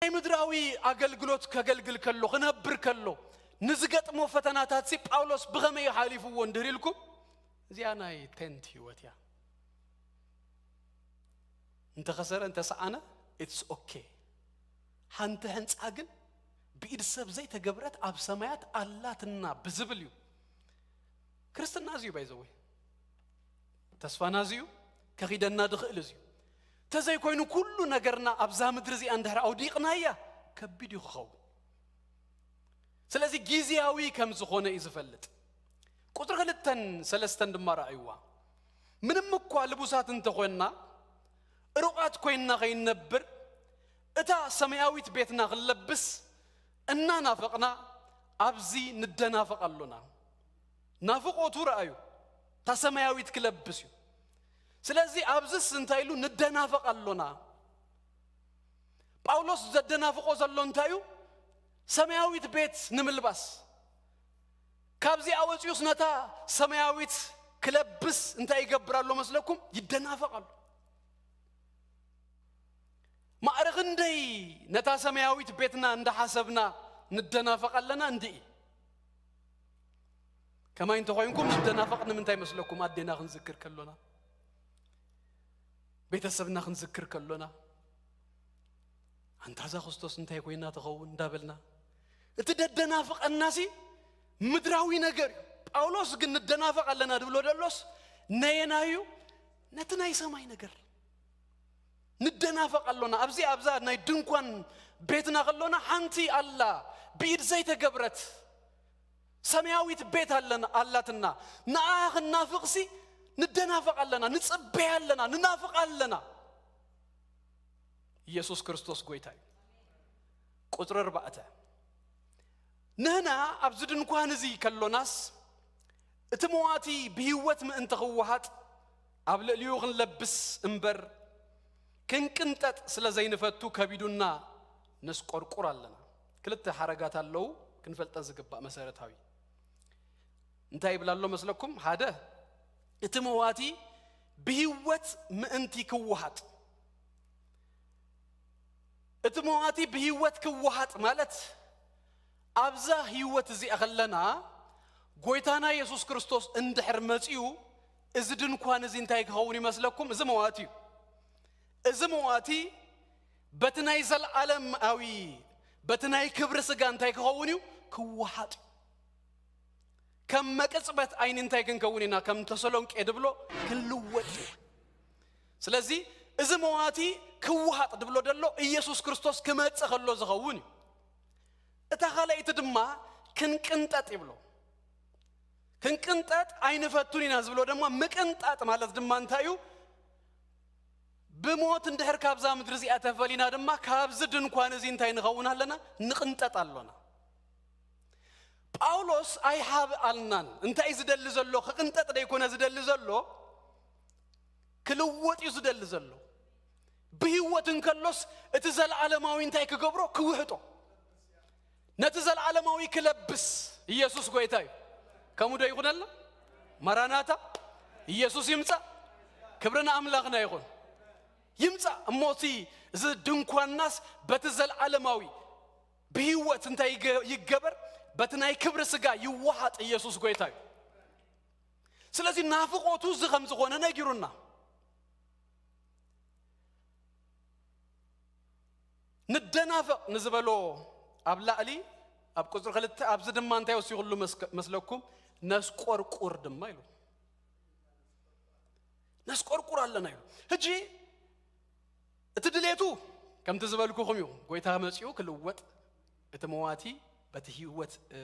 ናይ ምድራዊ ኣገልግሎት ከገልግል ከሎ፣ ክነብር ከሎ፣ ንዝገጥሞ ፈተናታት ሲ ጳውሎስ ብኸመይ ሓሊፍዎ እንድህር ኢልኩም፣ እዚኣ ናይ ቴንት ህይወት እያ። እንተኸሰረ፣ እንተሰኣነ፣ it's okay። ሓንቲ ሕንጻ ግን ብኢድ ሰብ ዘይተገብረት ኣብ ሰማያት ኣላትና ብዝብል እዩ። ክርስትና እዚ እዩ፣ ባይዘወይ። ተስፋና እዚ እዩ፣ ከኺደና ድኽእል እዚ እዩ። ተዘይኮይኑ፣ ኩሉ ነገርና ኣብዛ ምድሪ እዚኣ እንድሕር ኣውዲቕናያ፣ ከቢድ እዩ ክኸውን። ስለዚ ግዜያዊ ከም ዝኾነ እዩ ዝፈልጥ። ቁጽሪ ክልተን ሰለስተን ድማ ረኣይዋ። ምንም እኳ ልቡሳት እንተኾንና፣ ርቓት ኮይንና ከይንነብር፣ እታ ሰማያዊት ቤትና ክንለብስ እናናፈቕና፣ ኣብዚ ንደናፈቕ ኣሎና። ናፍቖቱ ረኣዩ፣ እታ ሰማያዊት ክለብስ እዩ። ስለዚ ኣብዝስ እንታይ ኢሉ? ንደናፈቕ ኣሎና። ጳውሎስ ዘደናፍቖ ዘሎ እንታይ እዩ? ሰማያዊት ቤት ንምልባስ። ካብዚኣ ወፂኡስ ነታ ሰማያዊት ክለብስ እንታይ ይገብር ኣሎ መስለኩም? ይደናፈቕ ኣሎ። ማዕረ ክንደይ ነታ ሰማያዊት ቤትና እንዳሓሰብና ንደናፈቕ ኣለና እንድኢ። ከማይ እንተኾይንኩም ንደናፈቕ ንምንታይ መስለኩም? ኣዴና ክንዝክር ከሎና፣ ቤተሰብና ክንዝክር ከሎና፣ ኣንታ እዛ ክርስቶስ እንታይ ኮይና ትኸውን እንዳበልና፣ እቲ ደደናፍቐናሲ ምድራዊ ነገር እዩ። ጳውሎስ ግን ንደናፈቕ ኣለና ድብሎ ደሎስ ነየናዩ? ነቲ ናይ ሰማይ ነገር ንደናፈቕ ኣሎና። ኣብዚ ኣብዛ ናይ ድንኳን ቤትና ከሎና ሓንቲ ኣላ፣ ብኢድ ዘይተገብረት ሰማያዊት ቤት ኣለና፣ ኣላትና። ንኣ ክንናፍቕሲ ንደናፈቕ ኣለና፣ ንጽበያ ኣለና፣ ንናፍቕ ኣለና። ኢየሱስ ክርስቶስ ጎይታ እዩ። ቁጽሪ ኣርባዕተ፣ ንህና ኣብዚ ድንኳን እዚ ከሎናስ፣ እቲ መዋቲ ብህይወት ምእንቲ ክወሃጥ ኣብ ልዕሊኡ ክንለብስ እምበር፣ ክንቅንጠጥ ስለ ዘይንፈቱ ከቢዱና ነስቆርቁር ኣለና። ክልተ ሓረጋት ኣለዉ ክንፈልጠን ዝግባእ መሰረታዊ። እንታይ ይብል ኣሎ መስለኩም? ሓደ፣ እቲ መዋቲ ብህይወት ምእንቲ ክወሃጥ። እቲ መዋቲ ብህይወት ክወሃጥ ማለት፣ ኣብዛ ህይወት እዚኣ ከለና፣ ጎይታና የሱስ ክርስቶስ እንድሕር መጺኡ፣ እዚ ድንኳን እዚ እንታይ ክኸውን ይመስለኩም? እዚ መዋቲ እዩ። እዚ መዋቲ በቲ ናይ ዘለዓለማዊ፣ በቲ ናይ ክብሪ ስጋ እንታይ ክኸውን እዩ? ክወሃጥ እዩ። ከም መቅጽበት ዓይኒ እንታይ ክንከውን ኢና? ከም ተሰሎንቄ ድብሎ ክንልወጥ ኢና። ስለዚ እዚ መዋቲ ክወሃጥ ድብሎ ደሎ ኢየሱስ ክርስቶስ ክመጽእ ከሎ ዝኸውን እዩ። እታ ካልኣይቲ ድማ ክንቅንጠጥ ይብሎ። ክንቅንጠጥ ኣይንፈቱን ኢና ዝብሎ ድማ፣ ምቅንጣጥ ማለት ድማ እንታይ እዩ? ብሞት እንድሕር ካብዛ ምድሪ እዚኣ ተፈሊና ድማ፣ ካብዚ ድንኳን እዚ እንታይ ንኸውን ኣለና? ንቕንጠጥ ኣሎና። ጳውሎስ ኣይሓብኣልናን። እንታይ እዩ ዝደሊ ዘሎ? ክቕንጠጥ ደይኮነ ዝደሊ ዘሎ፣ ክልወጥ እዩ ዝደሊ ዘሎ። ብህይወት እንከሎስ እቲ ዘለዓለማዊ እንታይ ክገብሮ? ክውህጦ። ነቲ ዘለዓለማዊ ክለብስ። ኢየሱስ ጎይታ እዩ። ከምኡ ዶ ይኹነልና? መራናታ፣ ኢየሱስ ይምጻእ። ክብሪ ንኣምላኽና ይኹን። ይምጻእ እሞ እቲ፣ እዚ ድንኳንናስ በቲ ዘለዓለማዊ ብህይወት እንታይ ይገ-፣ ይገበር? በቲ ናይ ክብሪ ስጋ ይወሃጥ። ኢየሱስ ጎይታ እዩ። ስለዚ ናፍቖቱ እዚ ከም ዝኾነ ነጊሩና። ንደናፈቕ ንዝበሎ ኣብ ላዕሊ፣ ኣብ ቁጽሪ ክልተ፣ ኣብዚ ድማ እንታይ ወሲኹሉ መስከ-፣ መስለኩም? ነስቆርቁር ድማ ኢሉ። ነስቆርቁር ኣለና ኢሉ። ሕጂ እቲ ድሌቱ ከምቲ ዝበልኩኹም እዩ። ጎይታ መጺኡ ክልወጥ፣ እቲ መዋቲ በቲ ህይወት፣ እ፣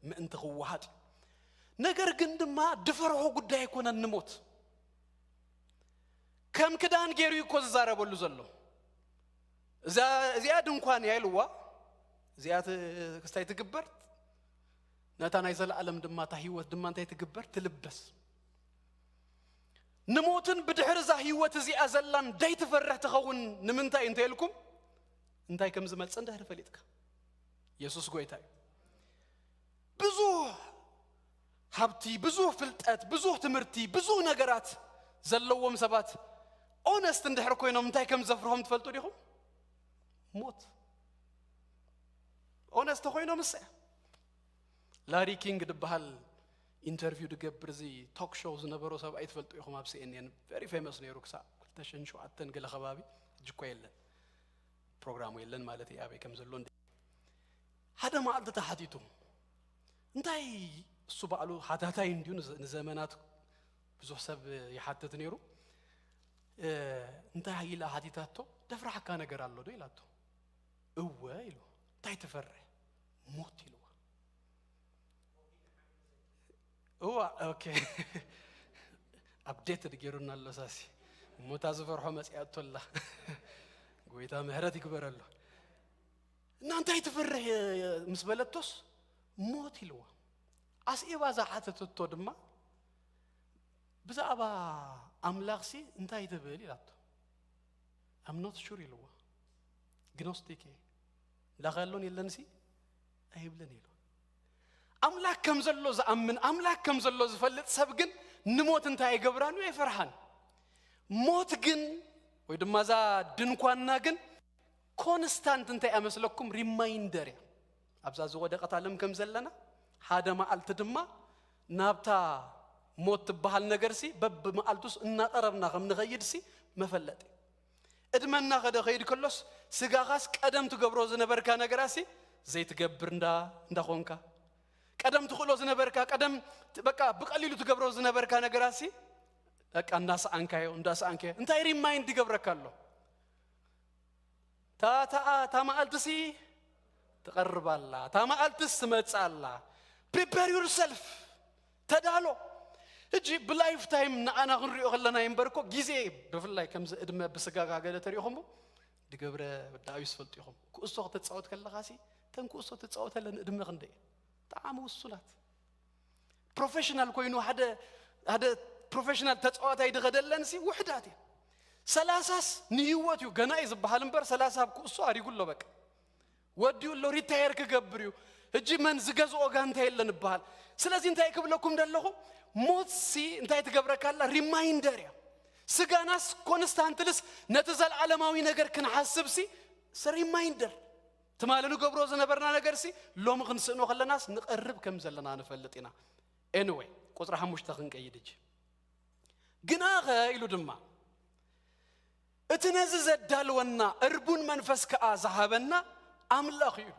ምእንቲ ክወሃጥ እዩ። ነገር ግን ድማ ድፈርሖ ጉዳይ ኣይኮነን ንሞት። ከም ክዳን ገይሩ እዩ እኮ ዝዛረበሉ ዘሎ። እዛ፣ እዚኣ ድንኳን እያ ኢልዋ። እዚኣ ት-፣ ክስታይ ትግበር፣ ነታ ናይ ዘለኣለም ድማ፣ እታ ህይወት ድማ እንታይ ትግበር? ትልበስ። ንሞትን ብድሕሪ እዛ ህይወት እዚኣ ዘላን ደይትፈርሕ ትኸውን ንምንታይ እንተ ኢልኩም፣ እንታይ ከም ዝመጽእ እንድሕር ፈሊጥካ። የሱስ ጎይታ እዩ። ብዙህ ሃብቲ፣ ብዙህ ፍልጠት፣ ብዙህ ትምህርቲ፣ ብዙህ ነገራት ዘለዎም ሰባት ኦነስት እንድሕር ኮይኖም እንታይ ከም ዘፍርሆም ትፈልጡ ዲኹም? ሞት። ነስተ ኮይኖም እሰ ላሪ ኪንግ ዝበሃል ኢንተርቪው ዝገብር እዚ ቶክ ሾው ዝነበሮ ሰብኣይ ትፈልጡ ኢኹም። ኣብ ሲኤንኤን ቨሪ ፌመስ ነይሩ ክሳብ ክልተ ሽሕን ሸውዓተን ገለ ከባቢ። ሕጂ እኮ የለን፣ ፕሮግራሙ የለን ማለት እዩ፣ ኣበይ ከም ዘሎ እንደ ሓደ መዓልቲ ተሓቲቱ እንታይ እሱ ባዕሉ ሓታታይ እንዲሁ ንዘ- ንዘመናት ብዙሕ ሰብ ይሓትት ነይሩ። እ፣ እንታይ ኢላ ሓቲታቶ? "ደፍራሕካ ነገር ኣሎ ዶ?" ኢላቶ። "እወ" ኢሉ። "እንታይ ትፈርሕ?" "ሞት" ኢልዋ። እዋ ኦኬ። ኣፕዴትድ ገይሩና ኣሎ ሳሲ። ሞታ ዝፈርሖ መፅያቶ ኣላ። ጎይታ ምሕረት ይግበረሉ። እና እንታይ ትፈርሕ ምስ በለቶስ ሞት ኢልዋ። ኣስኢባ ዝሓተተቶ ድማ ብዛዕባ ኣምላኽሲ እንታይ ትብል ኢላቶ። ኣም ኖት ሹር ኢልዋ። ግኖስቲክ እየ። ላኸ ኣሎን የለንሲ ኣይብልን ኢሉ። ኣምላኽ ከም ዘሎ ዝኣምን ኣምላኽ ከም ዘሎ ዝፈልጥ ሰብ ግን ንሞት እንታይ ኣይገብራን እዩ፣ ኣይፈርሓን። ሞት ግን ወይ ድማ እዛ ድንኳንና ግን ኮንስታንት እንታይ እያ መስለኩም? ሪማይንደር እያ። ኣብዛ ዝወደቐት ዓለም ከም ዘለና ሓደ መዓልቲ ድማ ናብታ ሞት ትበሃል ነገርሲ በብመዓልቱስ እናቐረብና ከም ንኸይድሲ መፈለጢ። እድመና ከደ ኸይድ ከሎስ ስጋኻስ ቀደም ትገብሮ ዝነበርካ ነገራሲ ዘይትገብር እንዳ እንዳኾንካ ቀደም ትኽእሎ ዝነበርካ ቀደም ት- በቃ ብቐሊሉ ትገብሮ ዝነበርካ ነገራሲ በቃ እንዳሰኣንካዮ እንዳሰኣንካዮ እንታይ ሪማይንድ ይገብረካ ኣሎ? እታ እታ እታ መዓልትሲ ትቐርብ ኣላ፣ እታ መዓልትስ ትመጽእ ኣላ። ፕሪፐር ዩርሰልፍ፣ ተዳሎ። ሕጂ ብላይፍ ታይም ንዓና ክንሪኦ ከለና እምበር እኮ ግዜ ብፍላይ ከምዚ እድመ ብስጋጋ ገለ ተሪኢኹሞ ድገብረ ወዲ ኣብዩ ዝፈልጡ ኢኹም። ኩእሶ ክትጻወት ከለኻሲ እተን ኩእሶ ትጻወተለን እድመ ክንደይ እየን? ብጣዕሚ ውሱናት። ፕሮፌሽናል ኮይኑ ሓደ ሓደ ፕሮፌሽናል ተጻዋታይ ድኸደለን ሲ ውሕዳት እየን። ሰላሳስ ንህይወት እዩ ገና እዩ ዝበሃል እምበር ሰላሳ ኣብ ኩእሶ ኣሪጉ ኣሎ በቃ ወዲኡ ኣሎ ሪታየር ክገብር እዩ። ሕጂ መን ዝገዝኦ ጋንታ የለን ይበሃል። ስለዚ እንታይ ክብለኩም ደለኹ ሞት ሲ እንታይ ትገብረካ ኣላ ሪማይንደር እያ። ስጋናስ ኮንስታንትልስ ነቲ ዘለዓለማዊ ነገር ክንሓስብ ሲ ሪማይንደር ትማሊ ንገብሮ ዝነበርና ነገርሲ ሎሚ ክንስእኖ ከለናስ ንቐርብ ከም ዘለና ንፈልጥ ኢና። ኤኒወይ ቁፅሪ ሓሙሽተ ክንቀይድ እጂ ግናኸ ኢሉ ድማ እቲ ነዚ ዘዳልወና እርቡን መንፈስ ከኣ ዝሃበና ኣምላኽ እዩ።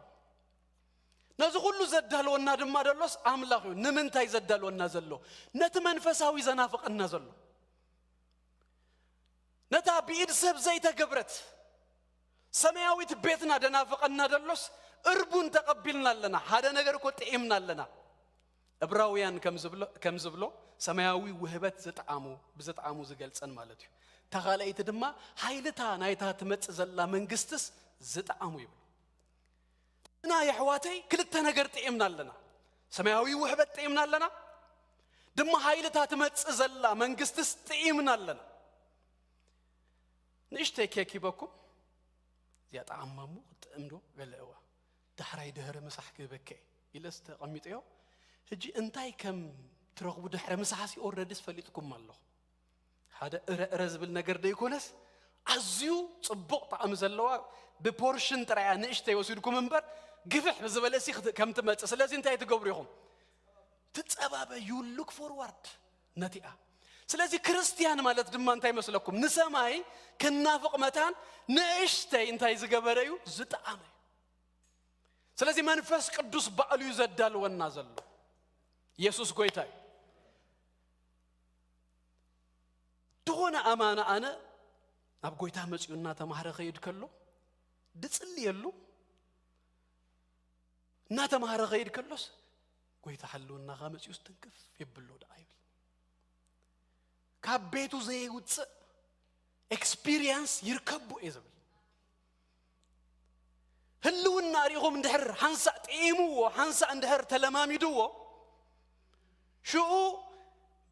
ነዚ ኩሉ ዘዳልወና ድማ ደሎስ ኣምላኽ እዩ። ንምንታይ ዘዳልወና ዘሎ? ነቲ መንፈሳዊ ዘናፍቐና ዘሎ ነታ ብኢድ ሰብ ዘይተገብረት ሰማያዊት ቤትና ደናፍቐና ደሎስ እርቡን ተቐቢልና ኣለና። ሓደ ነገር እኮ ጥዒምና ኣለና። እብራውያን ከም ዝብሎ ከም ዝብሎ ሰማያዊ ውህበት ዝጠዓሙ ብዝጠዓሙ ዝገልጸን ማለት እዩ። ተኻልኣይቲ ድማ ሓይልታ ናይታ ትመጽእ ዘላ መንግስትስ ዝጠዓሙ ይብሉ። እና የሕዋተይ ክልተ ነገር ጥዒምና ኣለና። ሰማያዊ ውህበት ጥዒምና ኣለና፣ ድማ ሓይልታ ትመጽእ ዘላ መንግስትስ ጥዒምና ኣለና። ንእሽተይ ኬክ ሂበኩም እዚኣ ጣዕማ እሞ ክትጥዕም ዶ ገለ እዋ ዳሕራይ ድሕሪ ምሳሕ ክህበከ ኢለስ ተቐሚጠዮ። ሕጂ እንታይ ከም ትረኽቡ ድሕሪ ምሳሕሲ ኦረዲስ ፈሊጥኩም ኣለኹ። ሓደ እረ እረ ዝብል ነገር ደይኮነስ ኣዝዩ ጽቡቕ ጣዕሚ ዘለዋ ብፖርሽን ጥራያ ንእሽተይ ወሲድኩም እምበር ግፍሕ ብዝበለሲ ክት- ከም ትመጽእ። ስለዚ እንታይ ትገብሩ ኢኹም? ትጸባበ you look forward ነቲኣ። ስለዚ ክርስትያን ማለት ድማ እንታይ መስለኩም? ንሰማይ ክናፍቕ መታን ንእሽተይ እንታይ ዝገበረ እዩ? ዝጠዓመ እዩ። ስለዚ መንፈስ ቅዱስ ባዕሉ እዩ ዘዳልወና ዘሎ። ኢየሱስ ጎይታ እዩ። ዝኾነ ኣማና ኣነ ናብ ጎይታ መጺኡ እናተማህረ ኸይድ ከሎ ድጽልየሉ እናተማህረ ኸይድ ከሎስ ጎይታ ሕልውናኻ መጺኡስ ትንክፍ የብሎ ደኣ ይብል። ካብ ቤቱ ዘይውፅእ ኤክስፒሪየንስ ይርከቡ እየ ዝብል። ህልውና ሪኢኹም እንድሕር ሓንሳእ ጥዒምዎ ሓንሳእ እንድሕር ተለማሚድዎ ሽኡ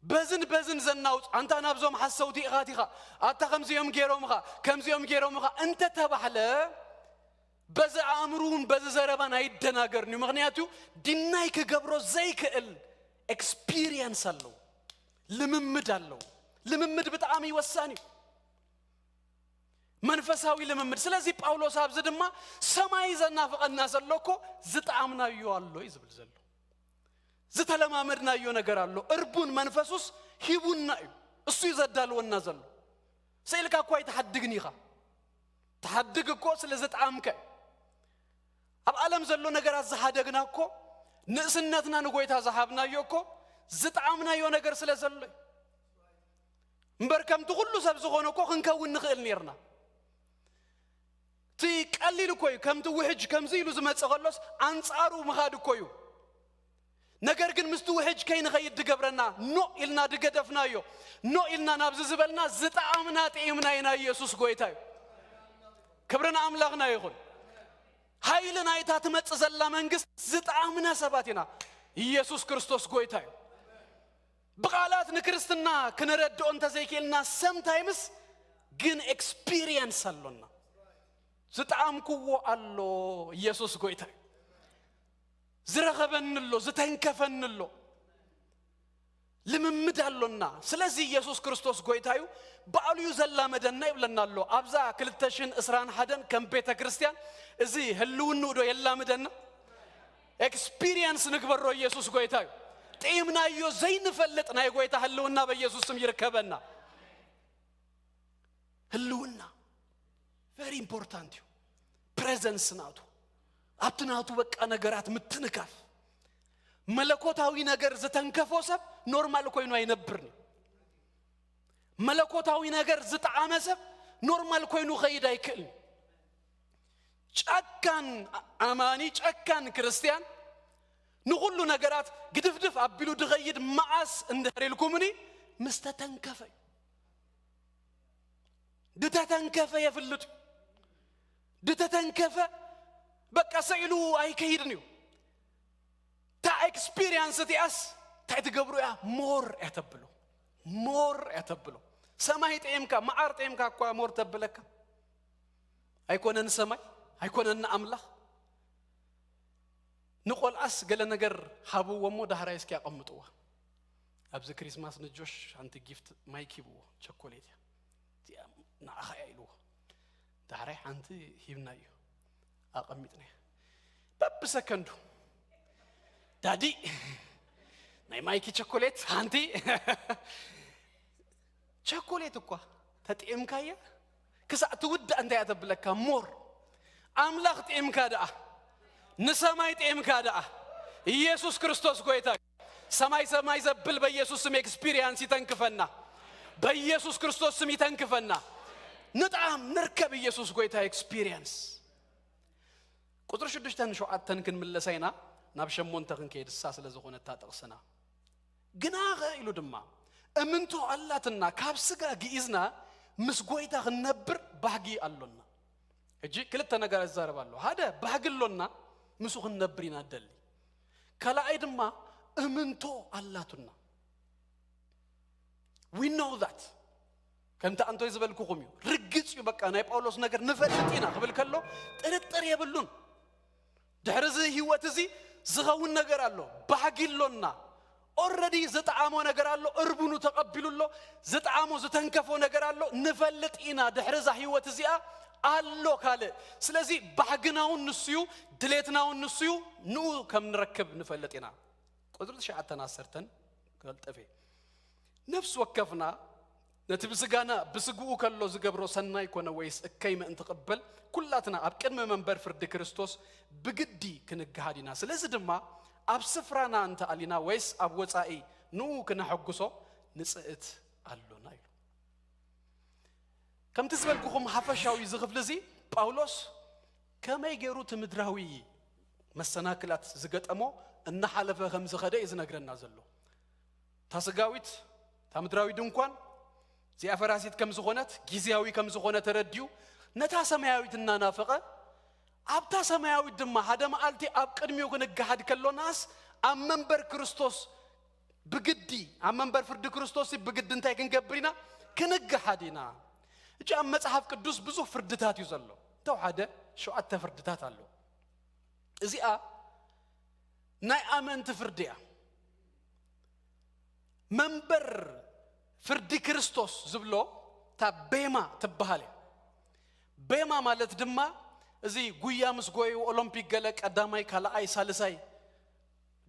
በዝን በዝን ዘናውፅ ኣንታ ናብዞም ሓሰውቲ ኢኻት ኢኻ ኣታ ከምዚኦም ገይሮምኻ ከምዚኦም ገይሮምኻ እንተተባሕለ በዚ ኣእምሩውን በዚ ዘረባን ኣይደናገርን እዩ። ምክንያቱ ድናይ ክገብሮ ዘይክእል ኤክስፒሪየንስ ኣለዎ፣ ልምምድ ኣለዎ። ልምምድ ብጣዕሚ ወሳኒ እዩ። መንፈሳዊ ልምምድ። ስለዚ ጳውሎስ ኣብዚ ድማ ሰማይ ዘናፍቐና ዘሎ እኮ ዝጠዓምናዮ ኣሎ እዩ ዝብል ዘሎ። ዝተለማመድናዮ ነገር ኣሎ። እርቡን መንፈሱስ ሂቡና እዩ። እሱ እዩ ዘዳልወና ዘሎ። ስኢልካ እኮ ኣይትሓድግን ኢኻ። ትሓድግ እኮ ስለ ዝጠዓምከ። ኣብ ዓለም ዘሎ ነገራት ዝሓደግና እኮ፣ ንእስነትና ንጎይታ ዝሃብናዮ እኮ ዝጠዓምናዮ ነገር ስለ ዘሎ እዩ። እምበር ከምቲ ኩሉ ሰብ ዝኾነ እኮ ክንከውን ንኽእል ኔርና። እቲ ቀሊል እኮ እዩ። ከምቲ ውሕጅ ከምዚ ኢሉ ዝመጽእ ከሎስ ኣንጻሩ ምኻድ እኮ እዩ። ነገር ግን ምስቲ ውሕጅ ከይንኸይድ ድገብረና፣ ኖ ኢልና ድገደፍናዮ፣ ኖ ኢልና ናብዚ ዝበልና ዝጠዓምና ጥዒምና ኢና። ኢየሱስ ጎይታ እዩ። ክብሪ ንኣምላኽና ይኹን። ሓይሊ ናይታ ትመጽእ ዘላ መንግስቲ ዝጠዓምና ሰባት ኢና። ኢየሱስ ክርስቶስ ጎይታ እዩ። ብቓላት ንክርስትና ክነረድኦ እንተዘይክእልና፣ ሰምታይምስ ግን ኤክስፒሪየንስ ኣሎና። ዝጠዓምክዎ ኣሎ። ኢየሱስ ጎይታ እዩ። ዝረኸበኒ ኣሎ፣ ዝተንከፈኒ ኣሎ። ልምምድ ኣሎና። ስለዚ ኢየሱስ ክርስቶስ ጎይታ እዩ። ባዕሉ እዩ ዘላመደና ይብለና ኣሎ። ኣብዛ ክልተ ሽሕን ዕስራን ሓደን ከም ቤተ ክርስቲያን እዚ ህልውንኡ ዶ የላምደና? ኤክስፒሪየንስ ንግበሮ። ኢየሱስ ጎይታ እዩ። ጥዒምናዮ ዘይንፈልጥ ናይ ጎይታ ህልውና በኢየሱስ ስም ይርከበና። ህልውና ቨሪ ኢምፖርታንት እዩ። ፕሬዘንስ ናቱ፣ ኣብቲ ናቱ በቃ ነገራት ምትንካፍ። መለኮታዊ ነገር ዝተንከፎ ሰብ ኖርማል ኮይኑ ኣይነብርን እዩ። መለኮታዊ ነገር ዝጠዓመ ሰብ ኖርማል ኮይኑ ኸይድ ኣይክእልን። ጨካን ኣማኒ፣ ጨካን ክርስቲያን ንኹሉ ነገራት ግድፍድፍ ኣቢሉ ድኸይድ መዓስ እንድሕር ኢልኩምኒ፣ ምስ ተተንከፈ እዩ። ድተተንከፈ የፍልጥ እዩ። ድተተንከፈ በቃ ሰኢሉ ኣይከይድን እዩ። እታ ኤክስፒሪየንስ እቲኣስ እንታይ ትገብሩ እያ? ሞር እያ ተብሎ። ሞር እያ ተብሎ። ሰማይ ጥዒምካ፣ መዓር ጥዒምካ እኳ ሞር ተብለካ። ኣይኮነን ሰማይ፣ ኣይኮነን ኣምላኽ። ንቆልዓስ ገለ ነገር ሃብዎ እሞ ዳሕራይ እስኪ ኣቐምጥዋ። ኣብዚ ክሪስማስ ንጆሽ ሓንቲ ጊፍት ማይክ ሂብዎ፣ ቸኮሌት እያ። እዚኣ ንዓኻ እያ ኢልዎ። ዳሕራይ ሓንቲ ሂብናዮ፣ ኣቐሚጥናያ። በብሰከንዱ፣ "ዳዲ፣ ናይ ማይኪ ቸኮሌት ሓንቲ?" ቸኮሌት እኳ ተጥዒምካያ ክሳዕ ትውዳእ እንታይ እያ ተብለካ? ሞር። ኣምላኽ ጥዒምካ ደኣ፣ ንሰማይ ጥዒምካ ደኣ። ኢየሱስ ክርስቶስ ጎይታ እዩ። ሰማይ ሰማይ ዘብል በኢየሱስ ስም ኤክስፒሪየንስ ይተንክፈና። በኢየሱስ ክርስቶስ ስም ይተንክፈና። ንጣም ንርከብ ኢየሱስ ጎይታ ኤክስፒሪየንስ። ቁጽሪ ሽዱሽተን ሸውዓተን ክንምለሳ ኢና፣ ናብ ሸሞንተ ክንከይድ እሳ ስለ ዝኾነት እታ ጥቕስና። ግናኸ ኢሉ ድማ፣ እምንቶ ኣላትና ካብ ስጋ ግኢዝና ምስ ጎይታ ክንነብር ባህጊ ኣሎና። ሕጂ ክልተ ነገር እዛረብ ኣሎ። ሓደ ባህጊ ኣሎና፣ ምስኡ ክንነብር ኢና ንደሊ። ካልኣይ ድማ እምንቶ ኣላቱና። We know that። ከምቲ ኣንቶይ ዝበልኩኹም እዩ። ርግጽ እዩ በቃ ናይ ጳውሎስ ነገር ንፈልጥ ኢና ክብል ከሎ ጥርጥር የብሉን። ድሕሪ እዚ ህይወት እዚ ዝኸውን ነገር ኣሎ። ባህጊ ኣሎና። ኦልረዲ ዝጠዓሞ ነገር ኣሎ። እርቡኑ ተቐቢሉ ኣሎ። ዝጠዓሞ ዝተንከፎ ነገር ኣሎ። ንፈልጥ ኢና ድሕሪ እዛ ህይወት እዚኣ ኣሎ ካልእ። ስለዚ ባህግና እውን ንሱ እዩ፣ ድሌትና እውን ንሱ እዩ። ንኡ ከም ንረክብ ንፈልጥ ኢና። ቁጽሪ ትሽዓተን ዓሰርተን ቀልጠፌ። ነፍሲ ወከፍና ነቲ ብስጋና ብስግኡ ከሎ ዝገብሮ ሰናይ ኮነ ወይስ እከይ ምእንቲ ቅበል፣ ኩላትና ኣብ ቅድሚ መንበር ፍርዲ ክርስቶስ ብግዲ ክንገሃድ ኢና። ስለዚ ድማ ኣብ ስፍራና እንተ ኣሊና ወይስ ኣብ ወጻኢ ንኡ ክነሐጉሶ ንጽእት ኣሎና ኢሉ። ከምቲ ዝበልኩኹም ሓፈሻዊ እዚ ክፍሊ እዚ ጳውሎስ ከመይ ገይሩ እቲ ምድራዊ መሰናክላት ዝገጠሞ እናሓለፈ ከም ዝኸደ እዩ ዝነግረና ዘሎ። እታ ስጋዊት፣ እታ ምድራዊ ድንኳን እዚኣ ፈራሲት ከም ዝኾነት፣ ግዝያዊ ከም ዝኾነ ተረዲኡ፣ ነታ ሰማያዊት እናናፈቐ፣ ኣብታ ሰማያዊት ድማ ሓደ መዓልቲ ኣብ ቅድሚኡ ክንገሃድ ከሎናስ ኣብ መንበር ክርስቶስ ብግዲ፣ ኣብ መንበር ፍርዲ ክርስቶስ ብግዲ እንታይ ክንገብር ኢና? ክንገሃድ ኢና። እጂ ኣብ መጽሓፍ ቅዱስ ብዙሕ ፍርድታት እዩ ዘሎ። እንተወሓደ ሸውዓተ ፍርድታት ኣሎ። እዚኣ ናይ ኣመንቲ ፍርዲ እያ። መንበር ፍርዲ ክርስቶስ ዝብሎ እታ ቤማ ትበሃል እያ። ቤማ ማለት ድማ እዚ ጉያ ምስ ጎዩ ኦሎምፒክ ገለ ቀዳማይ፣ ካልኣይ፣ ሳልሳይ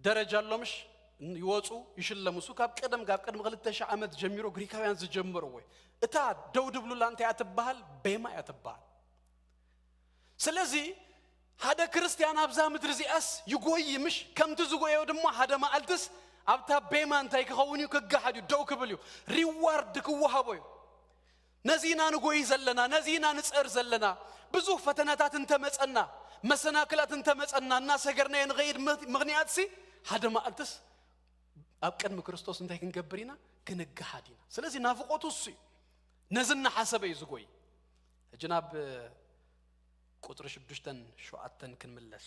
ደረጃ ኣሎ ምሽ ይወፁ ይሽለሙ። እሱ ካብ ቀደም ካብ ቅድሚ ክልተ ሺህ ዓመት ጀሚሮ ግሪካውያን ዝጀመርዎ እዩ። እታ ደው ድብሉላ እንታይ እያ ትበሃል? ቤማ እያ ትበሃል። ስለዚ ሓደ ክርስቲያን ኣብዛ ምድሪ እዚኣስ ይጎይ ምሽ፣ ከምቲ ዝጎዮ ድማ ሓደ መዓልትስ ኣብታ ቤማ እንታይ ክኸውን እዩ? ክገሓድ እዩ፣ ደው ክብል እዩ፣ ሪዋርድ ክወሃቦ እዩ። ነዚ ኢና ንጎይ ዘለና፣ ነዚ ኢና ንጸር ዘለና። ብዙሕ ፈተናታት እንተመጸና፣ መሰናክላት እንተመጸና እናሰገርናዮ ንኸይድ ምኽ- ምኽንያትሲ ሓደ መዓልትስ ኣብ ቅድሚ ክርስቶስ እንታይ ክንገብር ኢና? ክንገሓድ ኢና። ስለዚ ናፍቆቱ እሱ እዩ። ነዚ እናሓሰበ እዩ ዝጎይ። ሕጂ ናብ ቁጽሪ ሽዱሽተን ሸውዓተን ክንምለስ።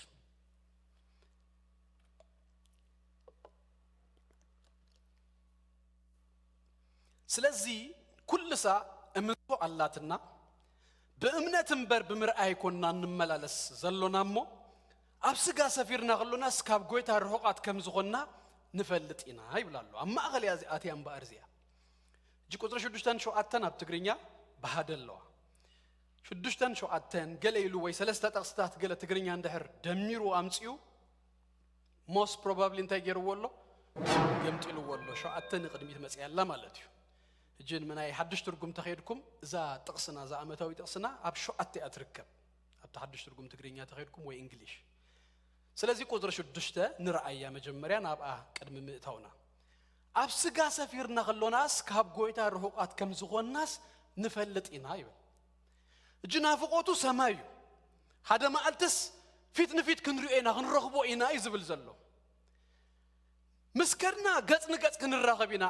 ስለዚ ኩልሳ እምንቶ ኣላትና፣ ብእምነት እምበር ብምርኣይ ኣይኮንና እንመላለስ ዘሎና እሞ፣ ኣብ ስጋ ሰፊርና ከሎናስ ካብ ጎይታ ርሑቓት ከም ዝኾንና ንፈልጥ ኢና ይብል ኣሎ። ኣብ ማእኸል እያ እዚኣ፣ ኣትያ እምበኣር እዚኣ። ሕጂ ቁጽሪ ሽዱሽተን ሸውዓተን ኣብ ትግርኛ ብሃደ ኣለዋ። ሽዱሽተን ሸውዓተን ገለ ኢሉ ወይ ሰለስተ ጠቕስታት ገለ ትግርኛ እንድሕር ደሚሩ ኣምጺኡ፣ ሞስት ፕሮባብሊ እንታይ ገይርዎ ኣሎ? ገምጢልዎ ኣሎ። ሸውዓተ ንቕድሚት መጽያ ኣላ ማለት እዩ። ሕጂ ንምናይ ሓድሽ ትርጉም ተኸይድኩም፣ እዛ ጥቕስና፣ እዛ ኣመታዊ ጥቕስና ኣብ ሸውዓተ እያ ትርከብ። ኣብቲ ሓድሽ ትርጉም ትግርኛ ተኸይድኩም ወይ እንግሊሽ። ስለዚ ቁጽሪ ሽዱሽተ ንርኣያ መጀመርያ ናብኣ ቅድሚ ምእታውና። ኣብ ስጋ ሰፊርና ከሎናስ ካብ ጎይታ ርሑቓት ከም ዝኾንናስ ንፈልጥ ኢና ይብል። እጂ ናፍቆቱ ሰማይ እዩ። ሓደ መዓልትስ ፊት ንፊት ክንሪኦ ኢና፣ ክንረኽቦ ኢና እዩ ዝብል ዘሎ። ምስ ከድና ገጽ ንገጽ ክንራኸብ ኢና።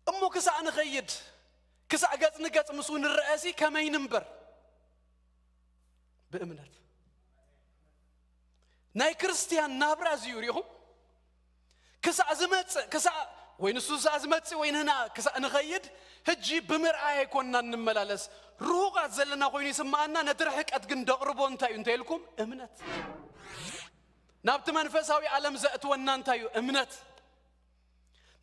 እሞ ክሳዕ ንኸይድ፣ ክሳዕ ገጽ ንገጽ ምስኡ ንረኣሲ ከመይ ንንበር? ብእምነት። ናይ ክርስትያን ናብራ እዚ እዩ፣ ሪኢኹም? ክሳዕ ዝመጽእ፣ ክሳዕ ወይ ንሱ ክሳዕ ዝመጽእ ወይ ንህና ክሳዕ ንኸይድ፣ ሕጂ ብምርኣይ ኣይኮንና እንመላለስ። ርሁቓት ዘለና ኮይኑ ይስምዓና፣ ነቲ ርሕቀት ግን ደቕርቦ እንታይ እዩ እንተ ኢልኩም? እምነት። ናብቲ መንፈሳዊ ዓለም ዘእትወና እንታይ እዩ? እምነት።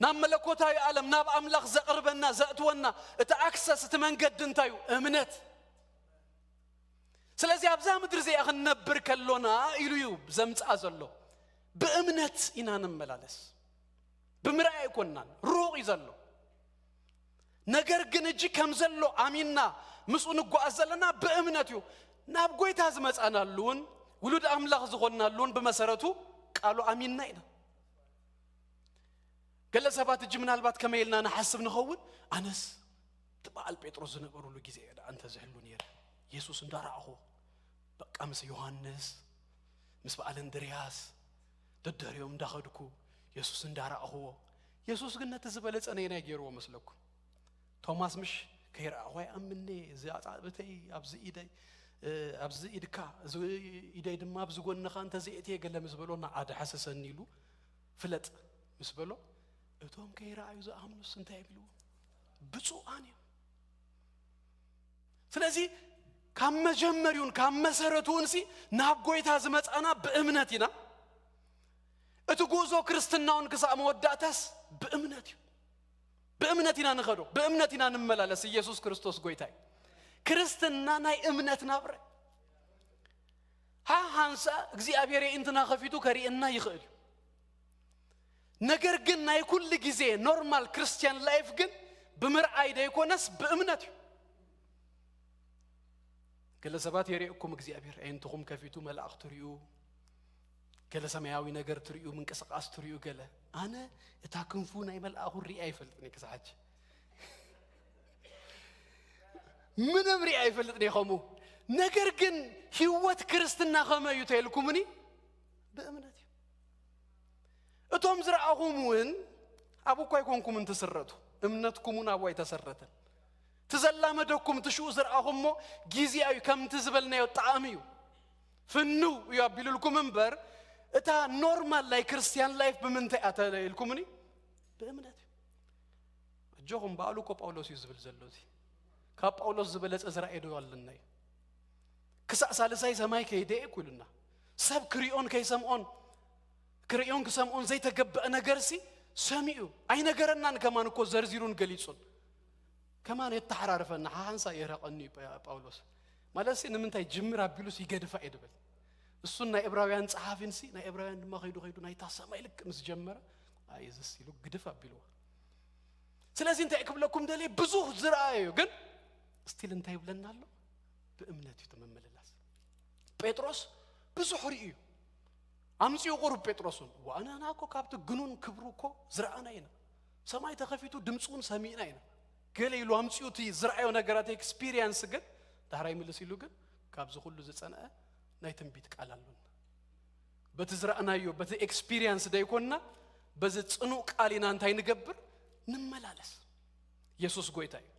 ናብ መለኮታዊ ዓለም፣ ናብ ኣምላኽ ዘቕርበና፣ ዘእትወና፣ እቲ ኣክሰስ፣ እቲ መንገዲ እንታይ እዩ? እምነት። ስለዚ ኣብዛ ምድሪ እዚኣ ክንነብር ከሎና ኢሉ እዩ ዘምጽኣ ዘሎ። ብእምነት ኢና ንመላለስ። ብምርኣይ ኣይኮንናን፣ ሩቕ እዩ ዘሎ። ነገር ግን እጂ ከም ዘሎ ኣሚንና ምስኡ ንጓዓዝ ዘለና ብእምነት እዩ። ናብ ጎይታ ዝመጻናሉን ውሉድ ኣምላኽ ዝኾንናሉን ብመሰረቱ ቃሉ ኣሚንና ኢና። ገለ ሰባት እጂ ምናልባት ከመይ ኢልና ንሓስብ ንኸውን፣ ኣነስ እቲ በዓል ጴጥሮስ ዝነበሩሉ ግዜ እየ ደኣ እንተዝህሉ ነይረ፣ የሱስ እንዳረኣኹ፣ በቃ ምስ ዮሃንስ፣ ምስ በዓል እንድርያስ ደደሪኦም እንዳኸድኩ የሱስ እንዳረኣኹዎ። የሱስ ግን ነቲ ዝበለጸ ነየናይ ገይርዎ መስለኩም? ቶማስ ምሽ ከይረኣኹ ኣይኣምን'የ፣ እዚ ኣጻብእተይ ኣብዚ ኢደይ፣ እ፣ ኣብዚ ኢድካ፣ እዚ ኢደይ ድማ ኣብዚ ጎንኻ እንተዘይእትየ ገለ ምስ በሎ፣ ንዓ ድሓስሰኒ ኢሉ ፍለጥ ምስ በሎ፣ እቶም ከይረኣዩ ዝኣምኑስ እንታይ ይብልዎ? ብፁዓን እዮም። ስለዚ ካብ መጀመሪውን ካብ መሰረቱውን ሲ ናብ ጎይታ ዝመጻና ብእምነት ኢና። እቲ ጉዕዞ ክርስትናውን ክሳብ መወዳእታስ ብእምነት እዩ። ብእምነት ኢና ንኸዶ፣ ብእምነት ኢና ንመላለስ። ኢየሱስ ክርስቶስ ጎይታ እዩ። ክርስትና ናይ እምነት ናብረ። ሃ ሃንሳ እግዚኣብሔር የእንትና ከፊቱ ከርእየና ይኽእል እዩ። ነገር ግን ናይ ኩሉ ግዜ ኖርማል ክርስቲያን ላይፍ ግን ብምርኣይ ደይኮነስ ብእምነት እዩ። ገለ ሰባት የርእየኩም እግዚኣብሔር፣ ኣዒንትኹም ከፊቱ መላእኽቲ ርእዩ፣ ገለ ሰማያዊ ነገር ትርእዩ፣ ምንቅስቃስ ትርእዩ፣ ገለ። ኣነ እታ ክንፉ ናይ መልኣኹ ርኢ ኣይፈልጥን እየ ክሳብ ሕጂ። ምንም ርኢ ኣይፈልጥን እየ ከምኡ። ነገር ግን ህይወት ክርስትና ከመይ እዩ ተልኩምኒ? ብእምነት እዩ። እቶም ዝረኣኹም እውን ኣብ እኳ ኣይኮንኩምን ትስረቱ፣ እምነትኩም እውን ኣብኡ ኣይተሰረተን። ትዘላመደኩም ትሽኡ ዝረኣኹሞ ግዜያዊ ከምቲ ዝበልናዮ ጣዕሚ እዩ። ፍንው እዩ ኣቢሉልኩም እምበር፣ እታ ኖርማል ናይ ክርስቲያን ላይፍ ብምንታይ እያ ተለኢልኩምኒ? ብእምነት እዩ። ኣጆኹም፣ በዓሉ እኮ ጳውሎስ እዩ ዝብል ዘሎ። እዚ ካብ ጳውሎስ ዝበለጸ ዝረኣየ ዶ ኣለና እዩ? ክሳዕ ሳልሳይ ሰማይ ከይደ እኮ ኢሉና። ሰብ ክሪኦን ከይሰምዖን፣ ክሪኦን ክሰምዖን ዘይተገበአ ነገርሲ ሰሚዑ። ኣይነገረናን ከማን እኮ ዘርዚሩን ገሊጹን። ከማን የተሓራርፈና፣ ሓሓንሳ የርሕቐኒ እዩ ጳ-፣ ጳውሎስ። ማለት ሲ ንምንታይ ጅምር ኣቢሉስ ይገድፋ እየ ድብል። እሱን ናይ ዕብራውያን ጸሓፊን ሲ ናይ ዕብራውያን ድማ ከይዱ ከይዱ ናይታ ሰማይ ልክ ምስ ጀመረ፣ ኣይ እዝስ ኢሉ ግድፍ ኣቢልዋ። ስለዚ እንታይ ክብለኩም ደልየ፣ ብዙ ዝረኣዮ ግን ስቲል እንታይ ይብለና ኣሎ? ብእምነት እዩ እቲ ምምልላስ። ጴጥሮስ ብዙሕ ርእዩ እዩ። ኣምጺኡ ቁሩብ ጴጥሮስ እውን፣ ዋእናና እኮ ካብቲ ግኑን ክብሩ እኮ ዝረኣና ኢና። ሰማይ ተኸፊቱ ድምፂ እውን ሰሚዕና ኢና። ገለ ኢሉ ኣምጺኡ እቲ ዝረኣዮ ነገራት ኤክስፒሪየንስ ግን ዳሕራይ ምልስ ኢሉ ግን ካብዚ ኩሉ ዝጸንዐ ናይ ትንቢት ቃል ኣሎና። በቲ ዝረኣናዮ፣ በቲ ኤክስፒሪየንስ ደይኮንና፣ በዚ ጽኑዕ ቃል ኢና እንታይ ንገብር? ንመላለስ። የሱስ ጎይታ እዩ።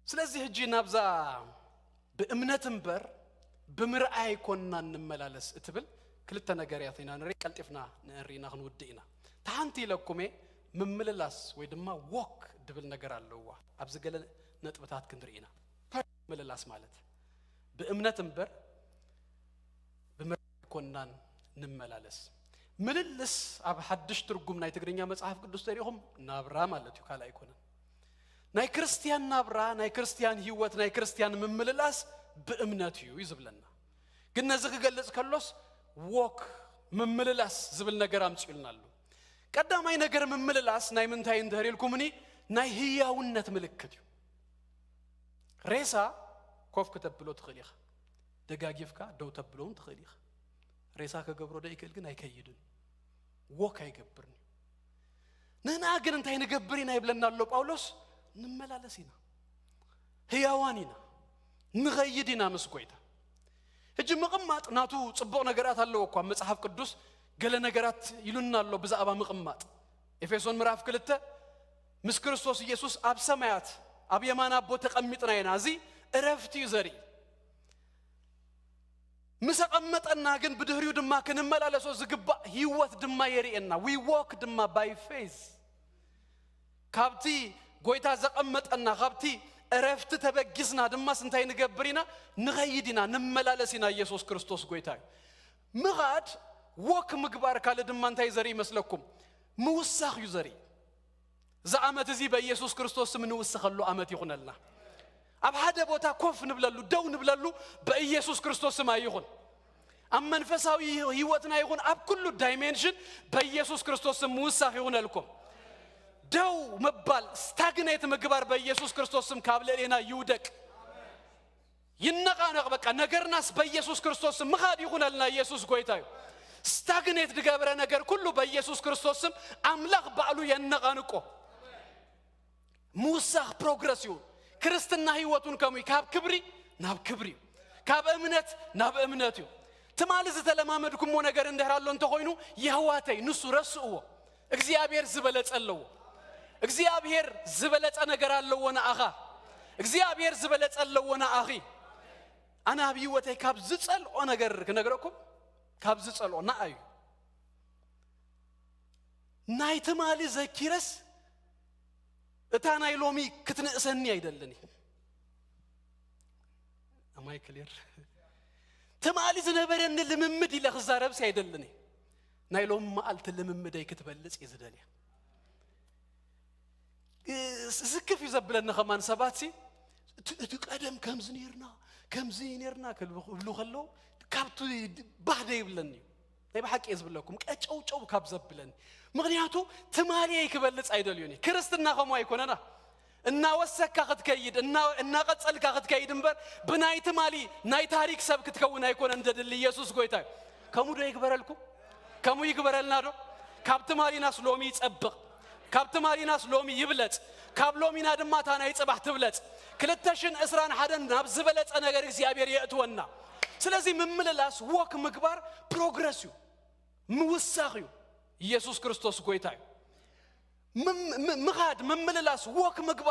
ስለዚ ሕጂ ናብዛ ብእምነት እምበር ብምርኣይ ኣይኮንና እንመላለስ እትብል ክልተ ነገርያት ኢና ንርኢ። ቀልጢፍና ንእሪና ክንውድእ ኢና። ተሓንቲ ኢለኩሜ ምምልላስ ወይ ድማ ዎክ ድብል ነገር ኣለዋ። ኣብዚ ገለ ነጥብታት ክንርኢ ኢና። ምልላስ ማለት ብእምነት እምበር ብምርኣይ ኣይኮንናን ንመላለስ። ምልልስ ኣብ ሓድሽ ትርጉም ናይ ትግርኛ መጽሓፍ ቅዱስ ተሪኹም ናብራ ማለት እዩ፣ ካልእ ኣይኮነን። ናይ ክርስትያን ናብራ፣ ናይ ክርስትያን ህይወት፣ ናይ ክርስትያን ምምልላስ ብእምነት እዩ እዩ ዝብለና። ግን ነዚ ክገልጽ ከሎስ ዎክ ምምልላስ ዝብል ነገር ኣምጺኡልና ኣሎ። ቀዳማይ ነገር ምምልላስ ናይ ምንታይ እንተህር ኢልኩምኒ፣ ናይ ህያውነት ምልክት እዩ። ሬሳ ኮፍ ክተብሎ ትኽእል ኢኻ፣ ደጋጊፍካ ደው ተብሎ እውን ትኽእል ኢኻ። ሬሳ ከገብሮ ዶ ይክእል ግን ኣይከይድን፣ ዎክ ኣይገብርን እዩ። ንሕና ግን እንታይ ንገብር ኢና ይብለና ኣሎ ጳውሎስ? ንመላለስ ኢና፣ ህያዋን ኢና፣ ንኸይድ ኢና ምስ ጎይታ። ሕጂ ምቕማጥ ናቱ ጽቡቕ ነገራት ኣለዎ እኳ፣ መጽሓፍ ቅዱስ ገለ ነገራት ኢሉና ኣሎ ብዛዕባ ምቕማጥ። ኤፌሶን ምዕራፍ ክልተ፣ ምስ ክርስቶስ ኢየሱስ ኣብ ሰማያት ኣብ የማን ኣቦ ተቐሚጥና ኢና። እዚ እረፍቲ እዩ ዘርኢ። ምስ ኣቐመጠና ግን ብድህሪኡ ድማ ክንመላለሶ ዝግባእ ህይወት ድማ የርእየና። We walk ድማ by faith። ካብቲ ጎይታ ዘቐመጠና ካብቲ እረፍቲ ተበጊስና ድማስ እንታይ ንገብር ኢና? ንኸይድ ኢና፣ ንመላለስ ኢና። ኢየሱስ ክርስቶስ ጎይታ እዩ። ምኻድ፣ ዎክ ምግባር ካልእ ድማ እንታይ ዘርኢ ይመስለኩም? ምውሳኽ እዩ ዘርኢ። እዚ ዓመት እዚ በኢየሱስ ክርስቶስ ስም ንውስኸሉ ዓመት ይኹነልና። ኣብ ሓደ ቦታ ኮፍ ንብለሉ፣ ደው ንብለሉ በኢየሱስ ክርስቶስ ስም ኣይኹን። ኣብ መንፈሳዊ ህይወትና ይኹን ኣብ ኩሉ ዳይሜንሽን በኢየሱስ ክርስቶስ ስም ምውሳኽ ይኹነልኩም። ደው ምባል፣ ስታግኔት ምግባር በኢየሱስ ክርስቶስ ስም ካብ ልዕሌና ይውደቅ። ይነቓነቕ በቃ ነገርናስ በኢየሱስ ክርስቶስ ስም ምኻድ ይኹነልና። ኢየሱስ ጎይታ እዩ። ስታግኔት ዝገበረ ነገር ኩሉ በኢየሱስ ክርስቶስ ስም ኣምላኽ ባዕሉ የነቓንቆ። ምውሳኽ ፕሮግረስ እዩ። ክርስትና ህይወት እውን ከምኡ እዩ። ካብ ክብሪ ናብ ክብሪ እዩ። ካብ እምነት ናብ እምነት እዩ። ትማሊ ዝተለማመድኩሞ ነገር እንድሕር ኣሎ እንተኾይኑ፣ የህዋተይ ንሱ ረስእዎ። እግዚኣብሔር ዝበለጸ ኣለዎ። እግዚኣብሔር ዝበለጸ ነገር ኣለዎ ንኣኻ። እግዚኣብሔር ዝበለጸ ኣለዎ ንኣኺ። ኣነ ኣብ ህይወተይ ካብ ዝጸልኦ ነገር ክነግረኩም፣ ካብ ዝጸልኦ ንኣይ እዩ። ናይ ትማሊ ዘኪረስ እታ ናይ ሎሚ ክትንእሰኒ ኣይደልን እየ። ኣማይ ክሊር ትማሊ ዝነበረኒ ልምምድ ኢለ ክዛረብሲ ኣይደልን እየ። ናይ ሎም መዓልቲ ልምምደይ ክትበልጽ እየ ዝደልያ። እ፣ ስክፍ እዩ ዘብለኒ ከማን ሰባት ሲ፣ እቲ፣ እቲ ቀደም ከምዚ ነይርና፣ ከምዚ ነይርና ክብሉ፣ ክብሉ ከለዉ ካብቲ ባህ ደይብለኒ እዩ። ናይ ብሓቂ እየ ዝብለኩም፣ ቀጨውጨው ካብ ዘብለኒ። ምኽንያቱ ትማሊየይ ክበልጽ ኣይደልዮን እየ። ክርስትና ከምኡ ኣይኮነና። እናወሰካ ክትከይድ፣ እና-፣ እናቐጸልካ ክትከይድ እምበር ብናይ ትማሊ ናይ ታሪክ ሰብ ክትከውን ኣይኮነን ዘድሊ። ኢየሱስ ጎይታ እዩ። ከምኡ ዶ ይግበረልኩም? ከምኡ ይግበረልና ዶ? ካብ ትማሊናስ ሎሚ ይጸብቕ። ካብ ትማሊናስ ሎሚ ይብለጽ። ካብ ሎሚና ድማ እታ ናይ ጽባሕ ትብለጽ። ክልተ ሽሕን ዕስራን ሓደን ናብ ዝበለጸ ነገር እግዚኣብሔር የእትወና። ስለዚ ምምልላስ፣ ዎክ ምግባር ፕሮግረስ እዩ፣ ምውሳኽ እዩ። ኢየሱስ ክርስቶስ ጎይታ እዩ። ምም-፣ ም-፣ ምኻድ፣ ምምልላስ፣ ዎክ ምግባር